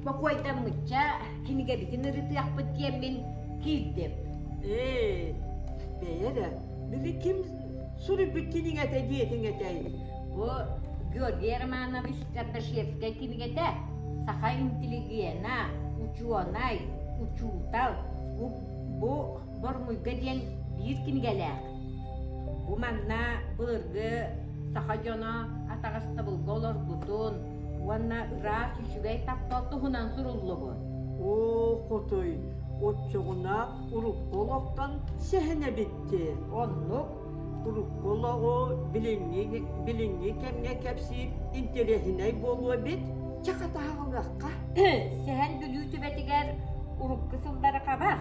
Бокуойдаммычча кинигэбитин ырытыахпыт диэммин киирдим. Ээ, бэйэ эрэ, били ким суруйбут кинигэтэ диэтиҥ этэй? Бу Георгий Романович Кардашевскай кинигэтэ саха интеллигена, учуонай, учуутал, бу, бу Бормуйга диэн биир кинигэлээх. Бу манна былыргы саха дьоно атаҕастабылга олорбутун уонна ыраас үчүгэй таптал туһунан суруллубут. Оо, хотуй, оччоҕуна урукку олохтон сэһэн эбитти. Оннук. Урукку олоҕу билиҥҥи, билиҥҥи кэмҥэ кэпсиир интэриэһинэй буолуо эбит. Чэ, хатааҕылыахха. Сэһэн Бүлүү түбэтигэр урукку сыллары хабар.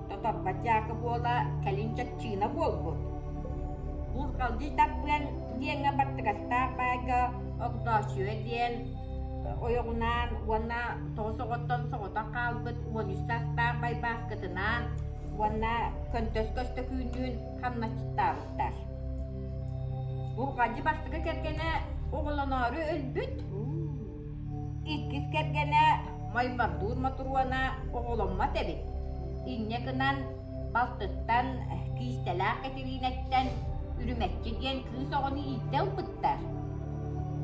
Тоторбот дьаакы буола кэлин чаччыына буолбут. Бурҕалдьый Дарбыан диэҥҥэ баттыгастаах баайга Огдооччуйа диэн ойоҕунаан уонна тоҕус оҕоттон соҕотох хаалбыт 13 саастаах Байбааскытынаан уонна Көнтөс Көстөкүүннүүн хамначчыттаабыттар. Бурҕалдьы бастакы кэргэнэ оҕолоноору өлбүт. Иккис кэргэнэ Маймардуур Мотуруона оҕоломмот эбит. Инньэ гынан балтыттан Киистэлээх Кэтириинэттэн Үрүмэччи диэн кыыс оҕону ииттэ ылбыттар.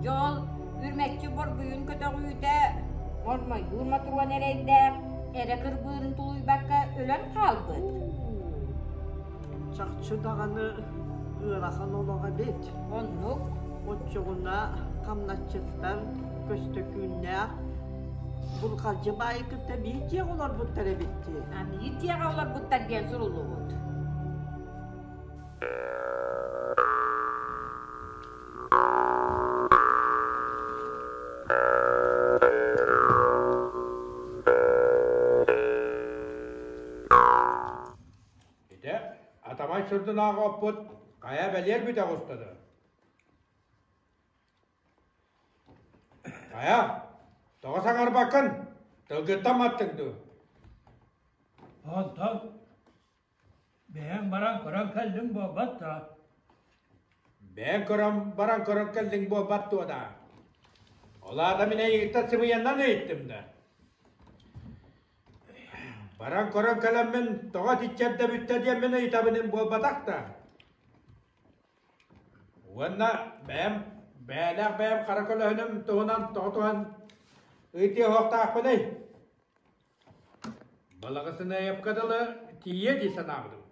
Дьэ ол Үрүмэччи борбуйун көтөҕүүтэ Мормойдуур Мотуруона эрэйдээх эрэ кырбыырын тулуйбакка өлөн хаалбыт. Чахчы даҕаны ыарахан олох эбит. Оннук. Оччоҕуна хамначчыттар Көстөкүүннээх Бурҕалдьы баайы кытта биир дьиэҕэ олорбуттар эбит дии. А биир дьиэҕэ олорбуттар диэн суруллубут. Ити атамай сырдынааҕы оппут хайа бэлиэр бүтэх устата. Хайа, тоҕо саҥарбаккын? Тылгыттан маттыҥ дуу? Онтон бэйэҥ баран көрөн кэллиҥ буолбат да? Бэйэҥ көрөн баран көрөн кэллиҥ буолбат дуо даа? Ол аата мин эйигиттэн сымыйаннан ыйыттым да? Баран көрөн кэлэммин тоҕо итиччэ бүттэ диэммин ыйытабыным буолбатах да? Уонна бэйэм бэйэлээх бэйэм хара көлөһүнүм туһунан тоҕо туһан ыытыа суохтаахпыный? Балаҕасыныайапка дылы тиийиэ дии санаабытым.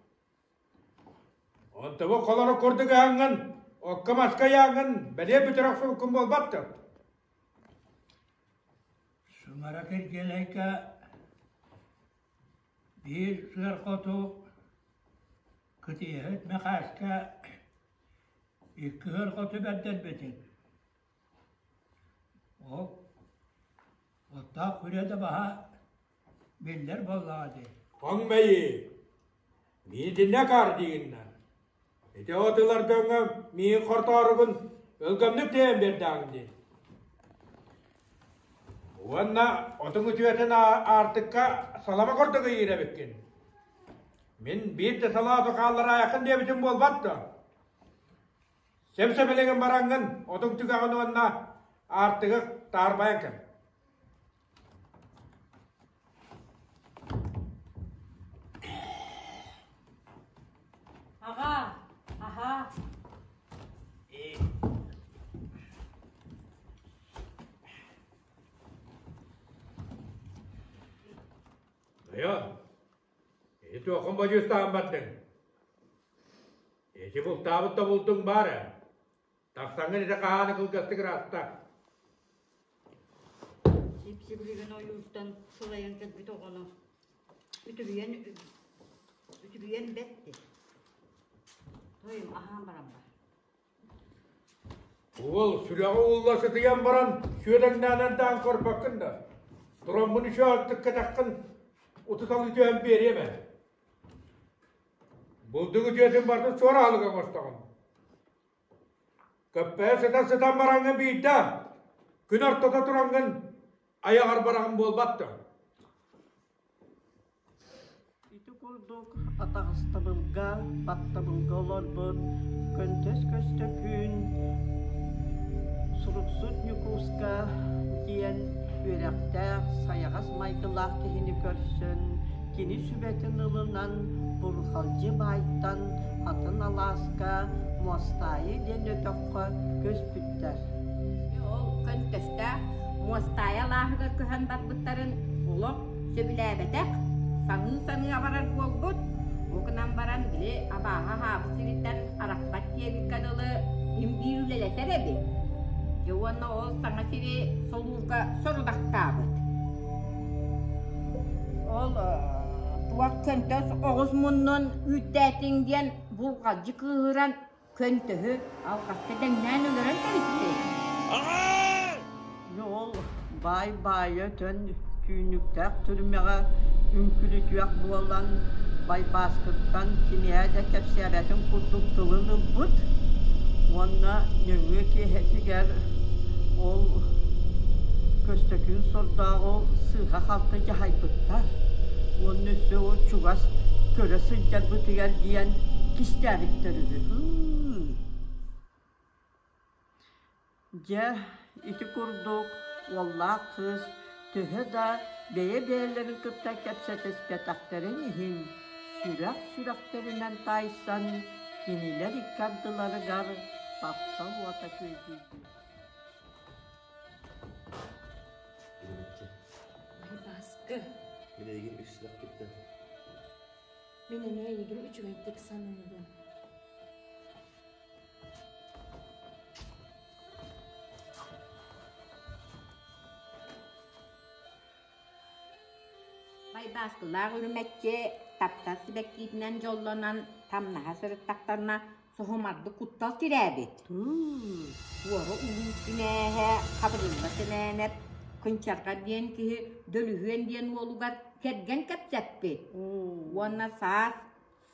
Онтубу холоро курдук ыһаҥҥын, окко-маска ыйааҥҥын бэлиэ бүтэр охсубуккун буолбат дуо? Сумара киргиэлэйгэ биир сыар хоту Кытыйаһыт Мэхээскэ икки өр хоту бэрдэрбитин. Ол оттоох күрүө да баһа биллэр буоллаҕа дии. Хоҥ мэйии, миитиннэ акаар диигиннэ. Ити от ылар дьоҥҥо миигин хортооругун өлгөмнүк тэйэн биэрдэҕиҥ дии. Уонна отуҥ үтүөтүн аартыкка салама курдук ыйыыр эбиккин. Мин биир да салааты хааллараайаххын диэбитим буолбат дуо? Сэп-сэбилигин бараҥҥын отуҥ түгэҕин уонна аартыгы таарбайан кэл. Аҕаа, аһаа. Айа, ити туоххун бодьуустаан бардыҥ? Ити бултаабыт да бултуҥ баар ээ. Тахсаҥҥын ити хаһааны кылгастык ыраатта. Сип-сибилигин ойууртан сылайан кэлбит оҕону үтүрүйэн үтүрүйэн бэтти. Тойум аһаан баран бар. Уол сүрэҕэ уулла сытыйан баран сүөдэҥнээнэн даан көрбөккүн да, тураммын үчүгэй артык кэтэххин утуталыы түһэн биэриэм ээ. Булдук үтүөтүн барытын суор аһылыга оҥостоҕун. Көппөйө сытан-сытан бараҥҥын биирдэ, күн ортото тураҥҥын айаҕар бараҕын буолбат дуо? Ити курдук атаҕастабылга, баттабылга олорбут Көнтөс Көстөкүүн, Суруксут Ньукууска диэн үөрэхтээх, сайаҕас майгылаах киһини көрсөн, кини сүбэтин ылынан Бурҕалдьы баайтан атын алааска Муостаайы диэн өтөххө көспүттэр. Ол көнтөстөөх Муостаайы алааһыгар көһөн барбыттарын олох сөбүлээбэтэх, саныы-саныы абарар буолбут. Бу гынан баран били абааһы аһаабыт сириттэн арахпат диэбиккэ дылы им биир үлэлэтэр эбит. Дьэ уонна ол саҥа сири солуурга сорудахтаабыт. Ол туох көнтөс оҕус муннун үүттээтиҥ диэн бурҕалдьы кыыһыран көнтөһү алҕаска дэҥнээн өлөрөн кэбиспит. Ол баай баайа өтөн түүнүктээх түрмэҕэ үҥкүлүтүөх буолан Байбааскыттан кимиэхэ да кэпсээбэтин курдук тылын ылбыт уонна нөҥүө киэһэтигэр ол Көстөкүүн сордооҕу сыыһа-халты дьаһайбыттар уонна өссө ол чугас көрө сылдьарбытыгар диэн кистээбиттэр үһү. Дьэ, ити курдук уоллаах кыыс төһө да бэйэ-бэйэлэрин кытта кэпсэтиспэтэхтэрин иһин, сүрэх сүрэхтэринэн таайсан, кинилэр икки ардыларыгар таптал уота күөдьүйбүт. Бааскы. Мин эйигин үс сүрэхпиттэн. Мин эмиэ эйигин үчүгэйдик саныыбын. Байбааскылаах үрүмэччи таптал сибэккиитинэн дьоллонон тамнаһа сырыттахтарына соһумардык куттал тирээбит. Туора улуус кинээһэ Хабырылла Сэмээнэп Кынчарҕа диэн киһи Дөлүһүөн диэн уолугар кэргэн кэпсэппит уонна саас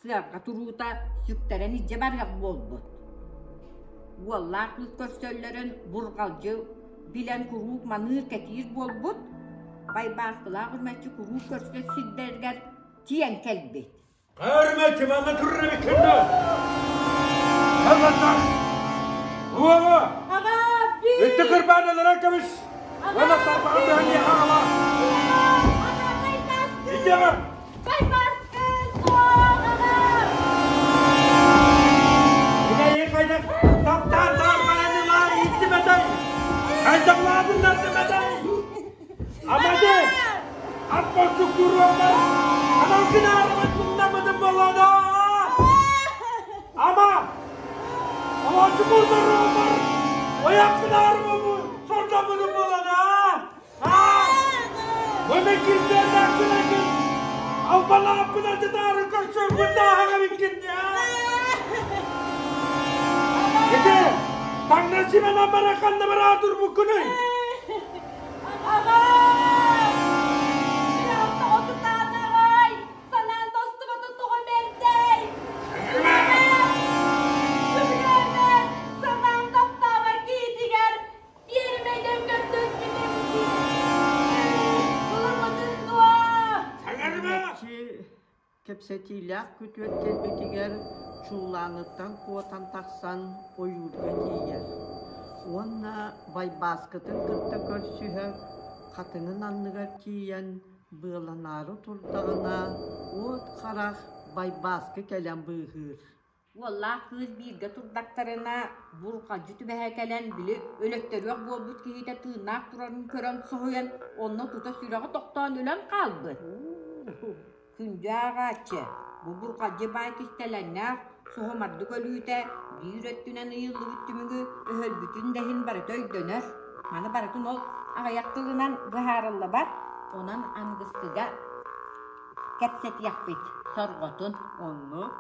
сыарҕа туруута сүктэрэн илдьэ барыах буолбут. Уоллаах кыыс көрсөллөрүн бурҕалдьы билэн куруук маныыр-кэтиир буолбут, Байбааскылаах үрмэччи куруук көрсөр сирдэригэр тиийэн кэлбит. Үрмэччи манна турар эбиккин дуо? Халлантах! Уола! Итти кырбаанылара кэбис! Уонна тарбаҕын быһан миэхэ аҕала! Итиэҕэ! Ама! Санаан тостубата тоҕо бэрдэй? Сөбүлээмэ! Санаан таптаабат киһитигэр биэримэйдэн көрдөспүтүм дии. Ылыммытын дуо? Чэ, кэпсэтиилээх күтүөт кэлбитигэр чуулааныттан куотан тахсан ойуурга тиийэр уонна Байбааскытын кытта көрсүһэ хатыҥын анныгар тиийэн Быаланаары турдаҕына уот харах Байбааскы кэлэн быыһыыр. Уоллаах кыыс бииргэ турдахтарына бурҕалдьы түбэһэ кэлэн били өлөттөрүөх буолбут киһитэ тыыннаах турарын көрөн соһуйан онно тута сүрэҕэ тохтоон өлөн хаалбыт. Күндү ааҕааччы, бу бурҕалдьы баай кистэлэҥнээх соһумардык өлүүтэ биир өттүнэн ыйыллыбыт түмүгү өһөрбүтүн да иһин барыта өйдөнөр. Маны барытын ол аҕыйах тылынан быһаарыллыбат, онон аныгыскыга кэпсэтиэхпит сорҕотун. Оннук.